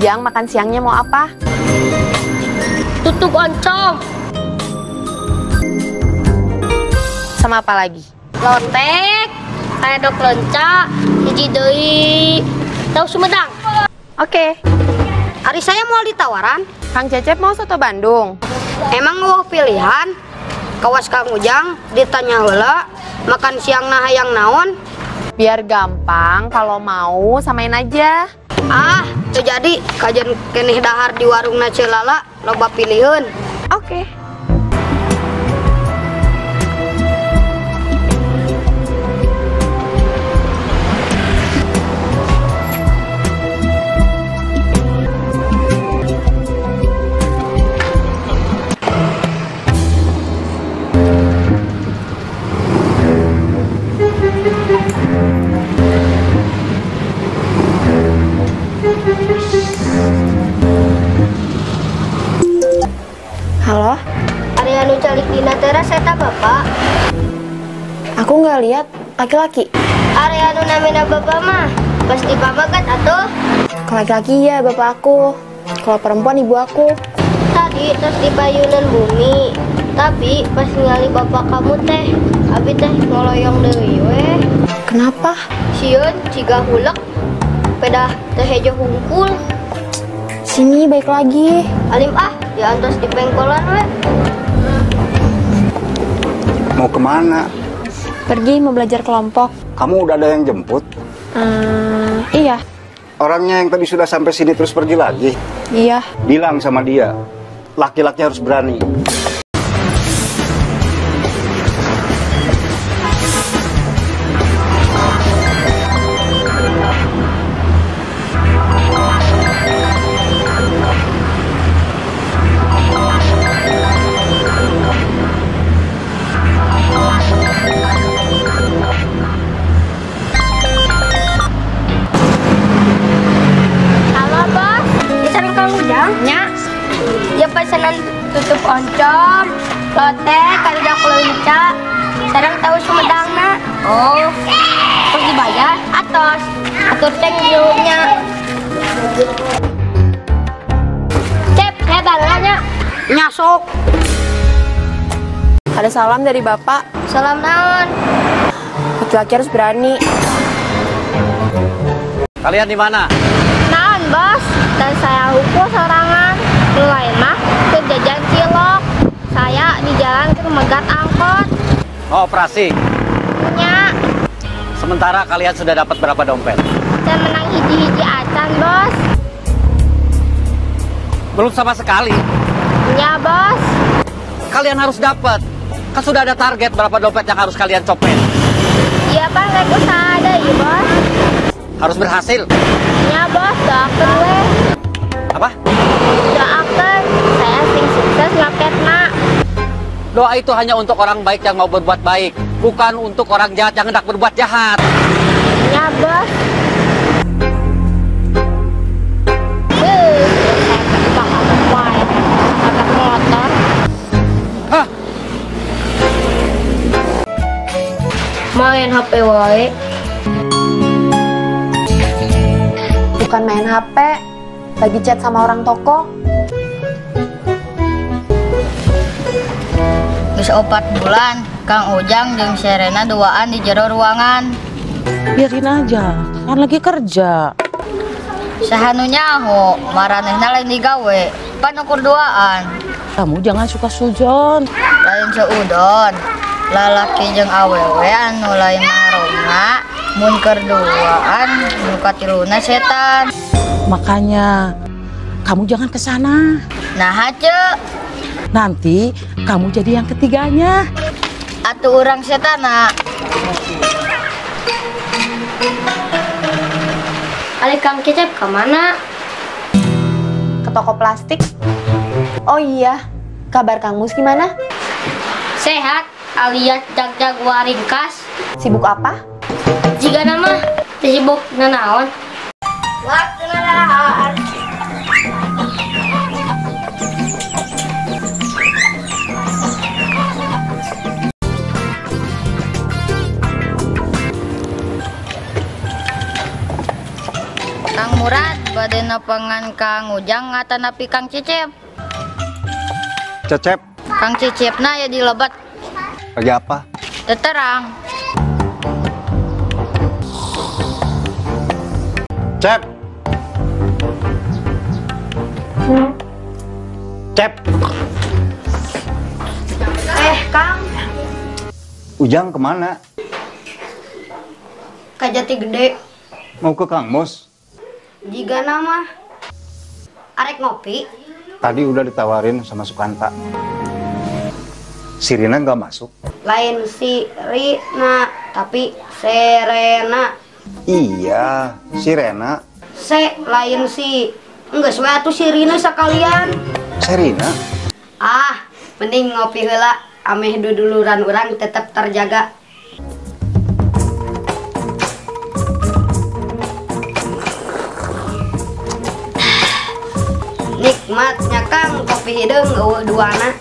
Ujang makan siangnya mau apa? Tutug oncom. Sama apa lagi? Lotek, karedok leunca, hiji deui tahu Sumedang. Oke. Ari saya mau ditawaran. Kang Cecep mau soto Bandung. Emang eueuh pilihan? Kawas Kang Ujang ditanya heula, makan siang nah hayang naon? Biar gampang, kalau mau samain aja. Ah, teu jadi kajen keneh dahar di warungna Celala loba pilihan. Oke. Halo? Ari anu calik dina teras eta bapak? Aku nggak lihat laki-laki. Ari anu namina bapak mah pasti pameget atuh. Kalau laki-laki ya bapak aku, kalau perempuan ibu aku. Tadi terus di payunan bumi, tapi pas ningali bapak kamu teh, abi teh ngoloyong deui weh. Kenapa? Sieun ciga hulek, pedah teh hejo hungkul. Sini baik lagi. Alim ah, diantos di pengkolan we. Mau kemana? Pergi mau belajar kelompok. Kamu udah ada yang jemput? Iya. Orangnya yang tadi sudah sampai sini terus pergi lagi? Iya. Bilang sama dia, laki-laki harus berani. Pesanan tutup oncom, lotek, karedok leunca, sareng tahu Sumedangna. Oh, terus dibayar atos, atur teh nya. Cep, saya bangganya. Nyasok. Ada salam dari bapak. Salam naon? Laki-laki harus berani. Kalian di mana? Naon, bos? Dan saya hukum sorangan. Nu lain mah keur jajan cilok. Saya di jalan keur megat angkot. Mau operasi? Nya. Sementara kalian sudah dapat berapa dompet? Saya menang hiji-hiji acan, bos. Belum sama sekali. Nya, bos. Kalian harus dapat. Kan sudah ada target berapa dompet yang harus kalian copet. Iya, Pak, rek usaha deui, bos. Harus berhasil. Nya, bos, doakeun we. Apa? Doakan, saya sing sukses nyopetna. Doa itu hanya untuk orang baik yang mau berbuat baik, bukan untuk orang jahat yang hendak berbuat jahat. Ya, bos. Saya kebak wae, agak motor. Hah? Main HP wae. Bukan main HP, lagi chat sama orang toko. Geus 4 bulan, Kang Ujang jeung Serena duaan di jero ruangan. Biarin aja, kan lagi kerja. Saha nu nyaho, maranehna lain digawe, pan ukur duaan. Kamu jangan suka sujon. Lain seudon, lalaki jeung awewe anu lain mahromna, mun keur duaan nu katiluna setan. Makanya kamu jangan ke sana. Nah, ce. Nanti kamu jadi yang ketiganya. Atuh urang setana. Ali Kang Cecep kemana? Ke toko plastik. Oh iya, kabar Kang Mus gimana? Sehat, alias jag-jag waringkas. Sibuk apa? Jika nama sibuk nanaon. Waktu nanaon. Kang Murad Bade nepangan Kang Ujang atanapi Kang Cecep? Cecep. Kang Cecepna ya di lebet. Lagi apa? Terang. Cep. Cep. Kang. Ujang kemana? Ke Jati Gede. Mau ke Kang Mus? Jika nama arek ngopi. Tadi udah ditawarin sama Sukanta. Si Rina nggak masuk. Lain si Rina, tapi Serena. Iya, si Rena. Se lain si, enggak sesuai atuh si Rina sekalian. Serena? Ah, mending ngopi heula, ameh duduluran urang tetap terjaga. Nikmatnya Kang kopi hideung eueuh duana.